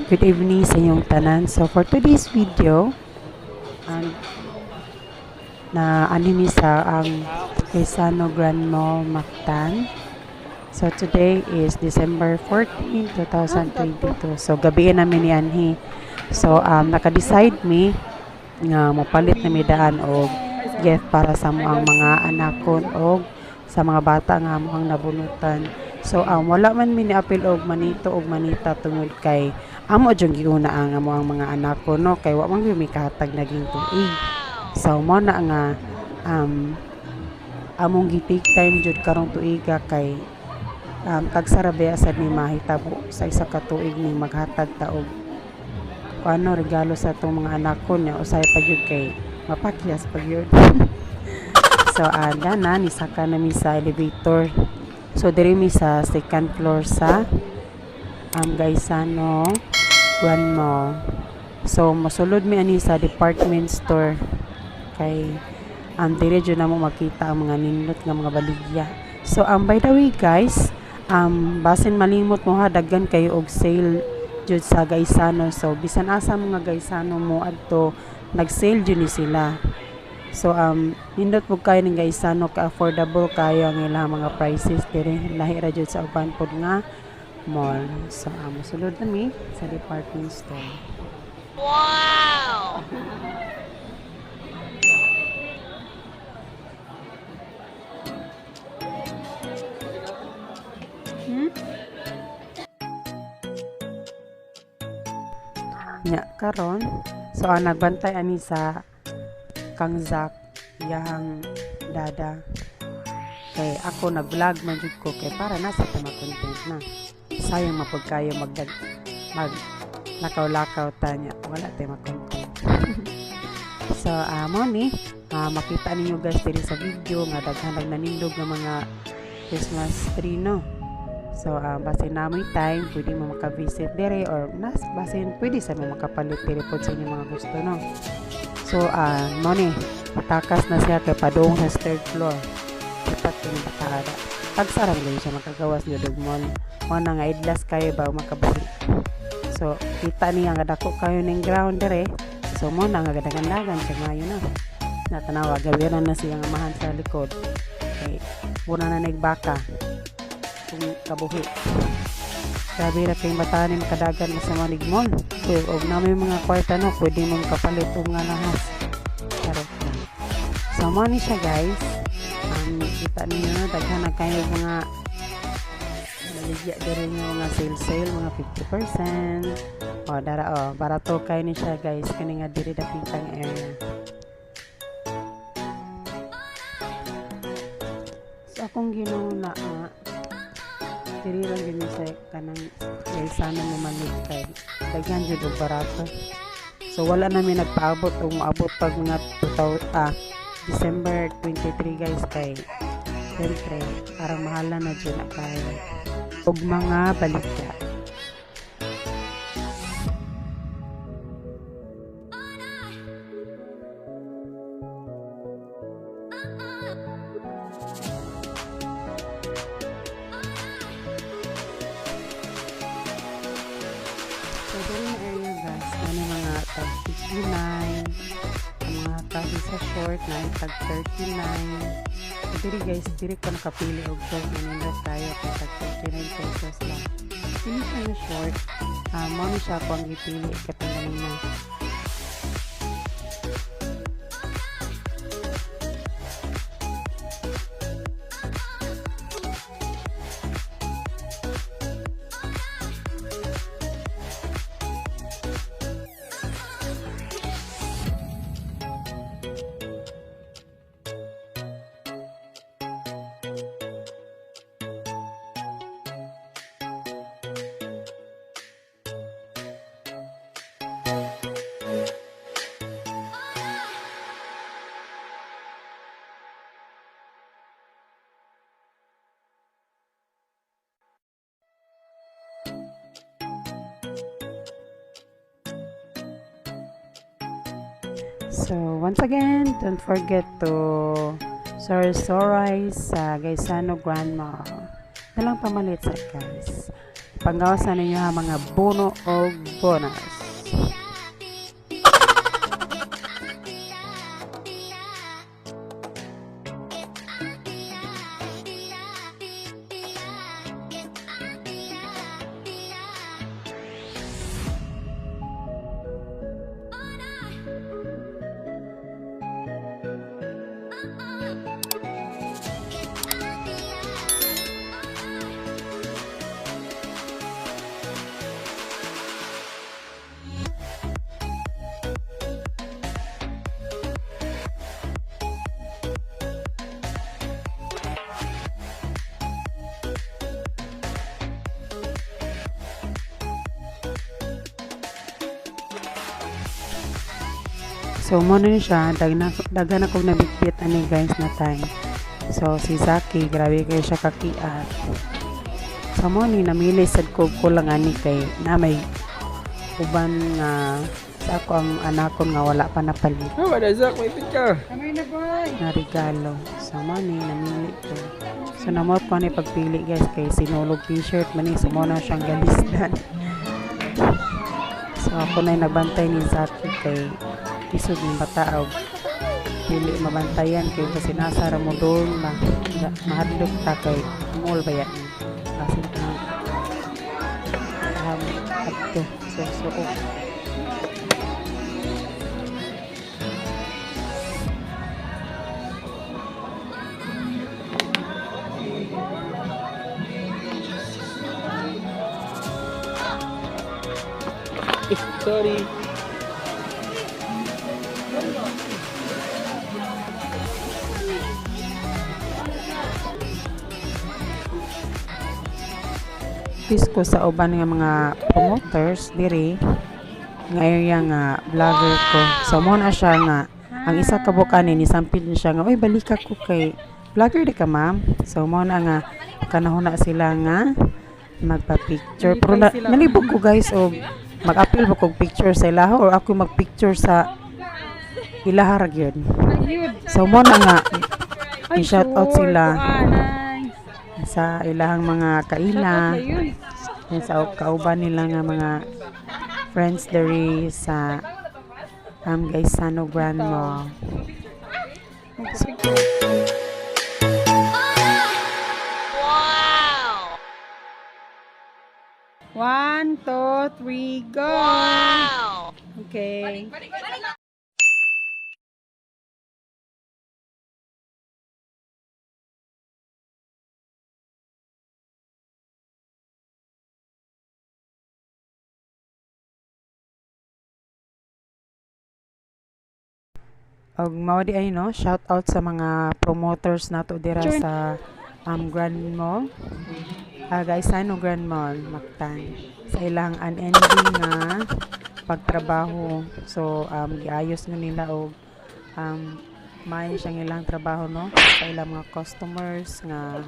Good evening sa inyong tanan. So for today's video, ang na anime sa ang Gaisano Grand Mall, Mactan. So today is December 14, 2022. So gabi namin ni anhi. So naka-decide mi nga mopalit na mi daan og gift para sa among mga anakon og sa mga bata nga among nabunutan. So wala man mi niapil og manito og manita tungod kay amo jud giuna ang among mga anakon, no, kay wa man gyud mi kahatag naging tuig. So mo na nga among gi-take time jud karong tuiga kay tagsa ra baya sad ni mahitabo sa isa ka tuig ning maghatag ta og kuano, regalo sa atong mga anakon niya, usahay pa gyud kay mapakyas pa gyud. So dana nisaka na mi sa elevator. So diri mi sa second floor sa Gaisano Grand Mall. So mosulod mi ani sa department store kay diri jud namo makita ang mga nindot nga mga baligya. So by the way guys, basin malimot mo ha, daghan kayo og sale jud sa Gaisano. So bisan asa mga Gaisano mo adto, nag-sale jud ni sila. So nindot pud kayo ning Gaisano ka affordable kayo ang ilang mga prices diri, lahi ra jud sa uban pod nga mall. So mosulod na mi sa department store. Wow! Nya karon, so ang nagbantay ani sa kang Zack, iyahang dada. Kay ako nag-vlog man jud ko kay para nasa ta content na. Sayang mapud kayo magdag mag lakaw-lakaw ta nya wala tay ma-content. So mo ni makita ninyo guys diri sa video nga daghan nag nanindog nga mga Christmas tree, no. So basin na may time, pwede mo maka-visit dire or nas basin pwede sa mo makapalit dire pod sa inyong mga gusto, no. So mo ni takas na siya kay padung sa third floor. Lipat ko ni bataada. Tagsara man siya makagawas gyud og mall. Mo na nga idlas kayo ba makabalik. So kita niya nga dako kayo ning ground dire. So mo na nga dagan-dagan siya maayo na. Natanawa gawiran na siya nga amahan sa likod. Kay muna na nagbaka kung kabuhi. Grabe ra kay bata ni makadagan mo sa Manig Mall. So, og na may mga kwarta, no, pwede mong kapalit og mga lahas. Charot lang. So mo ni siya guys. Kita ninyo na daghan na kayo mga baligya diri nga mga sale sale, mga 50%. O dara o, barato kayo ni siya guys kani nga diri dapitang area. So akong ginuna nga diri lang gyud mi sa kanang Gaisano mo malit kay daghan jud og barato. So wala na mi nagpaabot og moabot pag mga 2000, December 23 guys, kay siyempre parang mahala na jud na kayo og mga baligya. So diri na area guys, ano mga tag 59, ang mga tag sa short na ay tag 39. So diri guys, diri ko nakapili og short na nindot kayo kay tag 39 pesos lang. Kini siya nga short, mo ni siya ako ang gipili katong ganina. So, once again, don't forget to sorry sa Gaisano Grand Mall. Dalang pamalit sa guys. Panggawas na ninyo ha mga bono og bonus. So mo na siya, daghan akong nabitbit ani guys na time. So si Zaki, grabe kayo siya kakiat. So mo ni namili sad ko kulang ani kay na may uban nga sa ako ang anakon nga wala pa napalit. Oh, wala Zach, may ka. Na regalo. So mo ni namili ko. So namot ko ni pagpili guys kay sinulog t-shirt man ni, so mo na siyang galisdan. So ako na nagbantay ni Zaki kay isod ng bata og dili mabantayan kay kasi nasa ra mo doon ba mahadlok ta kay mall ba yan asin ka adto so so oh. Sorry. Pisko sa uban nga mga promoters diri nga area nga vlogger ko. So mo na siya nga ang isa ka buok ani ni sampid ni siya nga, oy balika ko kay vlogger di ka ma'am. So mo na nga kanahuna sila nga magpa-picture. Pero nalibog ko guys og mag-appeal ba kog picture sa ilaha or ako mag-picture sa ilaha ra gyud. So mo na nga i-shout out sila sa ilahang mga kaila, yan sa kauban nila nga mga friends diri sa Gaisano Grand Mall. Wow! 1, 2, 3, go! Wow! Okay. Og mao di ay no, shout out sa mga promoters nato dira sa Grand Mall. Gaisano Grand Mall, Mactan. Sa ilang unending nga pagtrabaho. So giayos na nila og maayo siyang ilang trabaho no sa ilang mga customers nga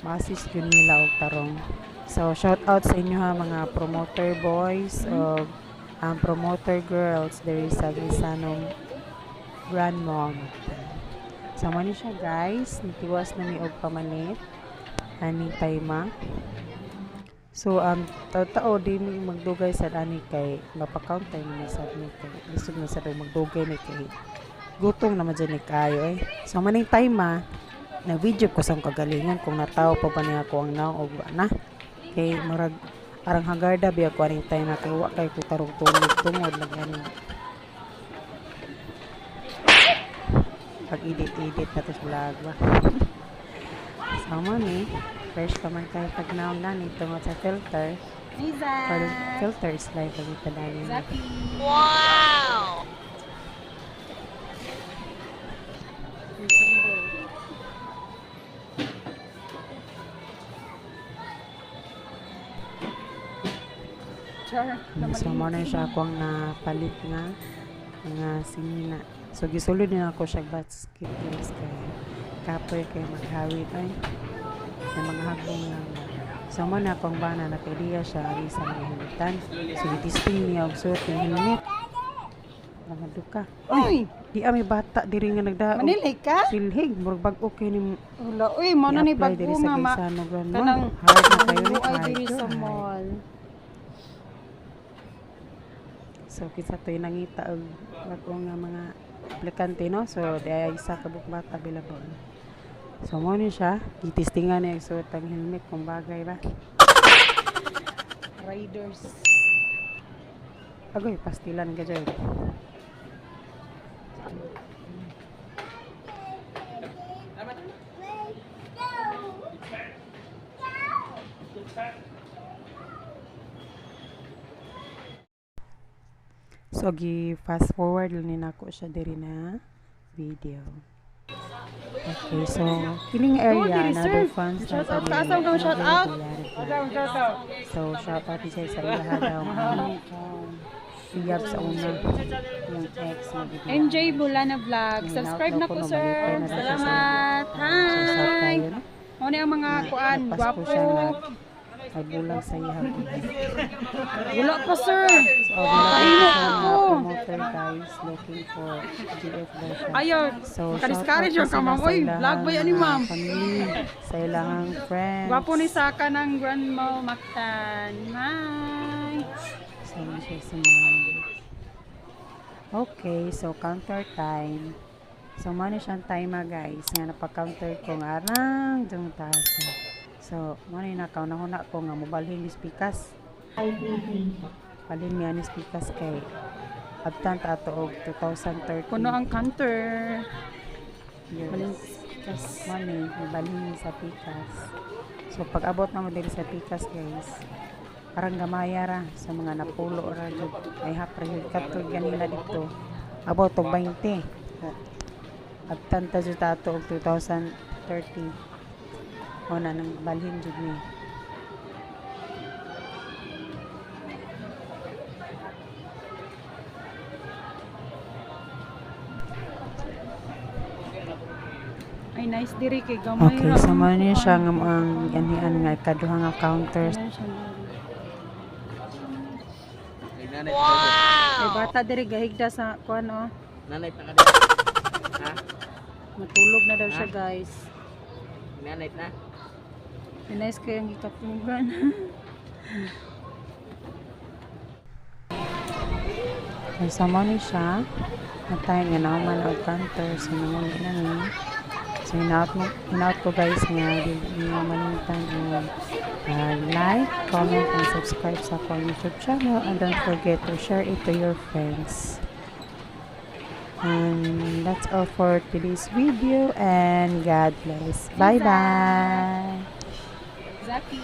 ma-assist yun nila og tarong. So shout out sa inyo ha mga promoter boys og promoter girls diri sa Gaisano Grand Mall. So mo ni siya guys, nitiwas na mi og pamalit ani tayma. So tao di mi magdugay sad ani kay mapa-counter ni sad ni kay lisod na sad og magdugay ni kay gutom naman dyan ni kaayo eh. So maning time ah, na-video ko sa akong kagalingon kung natawo pa ba niya ako ang naong og wa na. Kay murag arang hagarda biya ko aning time na kay wa kay ko tarong tulog tungod lang ani. Pag-edit-edit na to sa vlog ba. So mo ni, fresh pa man kayo pag naong na ni tungod sa filter. For filter is life ang itanan. Wow! So mo na siya akong napalit nga nga sinina. So gisulod na ako siya basket guys kay kapoy kay maghawid ay na mga hagbong lang. So mo na akong bana na kay siya ari sa mga hilitan. So gitisting niya og suot ng helmet. Nangado ka. Uy, Di may bata diri nga nagdaog. Manilay ka? Silhig, murag bag-o kay ni Wala, uy, mo na ni i-apply bago diri sa nga ma. Gaisano Grand Mall. Kanang Hard na kayo ni ay hard diri to sa hard. mall. So kinsa to'y nangita og bag-o nga mga aplikante, no? So di ay isa ka buok bata available. So mo ni siya, gitistingan niya suot ang helmet kung bagay ba. Riders. Agoy, pastilan ka dyan. So, gi fast forward lang ni nako siya diri na video. Okay, so kining area diri, na sir. another fans na Shout sa out ka. Asam kang shout out? So, shout out siya sa ilaha daw ang siyab sa una yung ex na video. MJ Bulana Vlog. Subscribe na ko, sir. Salamat. Hi. Mo ni ang mga kuan, Nagpasko gwapo. siya nga nagbulang sa iyang. Wala pa, sir. So, wow. Siya nga promoter, guys, looking for GF daw siya. Ayaw, So, makadiscourage shout out yung ka, po ma'am. sila sa Uy, ilahang vlog ba yan ni mga ma'am? family, sa ilahang friends. Gwapo ni Saka ng Grand Mall Mactan. Hi. So, siya si ma'am. Okay, so counter time. So, mano siyang time ah, guys. Nga napag-counter ko nga arang dung tasa. So, mano yung nakaunahuna ko nga mobalhin ni pikas. Balhin mi anis pikas kay abtant ato og 2013. Puno ang counter. Years. Money, balhin sa pikas. So, pag abot na mo diri sa pikas, guys, parang gamaya ra sa mga napulo ra jud. Ay hap ra jud katong ganina dito. Abot og 20. Abtanta jud ato og 2030. O na nang balhin jud ni. Ay, nice diri kay gamay Okay, ra so ang mo ni kuan. siya nga ang ganian nga ikaduha nga counter. Ayan siya diri. Nanay pa ka May bata diri gahigda sa kuan oh. Nanay pa ka dito. Ha? Matulog na daw siya, guys. Nanay na? Ay, nice kay ang gikapugan. Okay, so mo ni siya. Natay nga nahuman og counter, so nanguli na ni. So hinaut ko, guys, nga di niyo malimtan ang like, comment, and subscribe sa akong YouTube channel and don't forget to share it to your friends. And that's all for today's video and God bless. Bye bye. Zaki.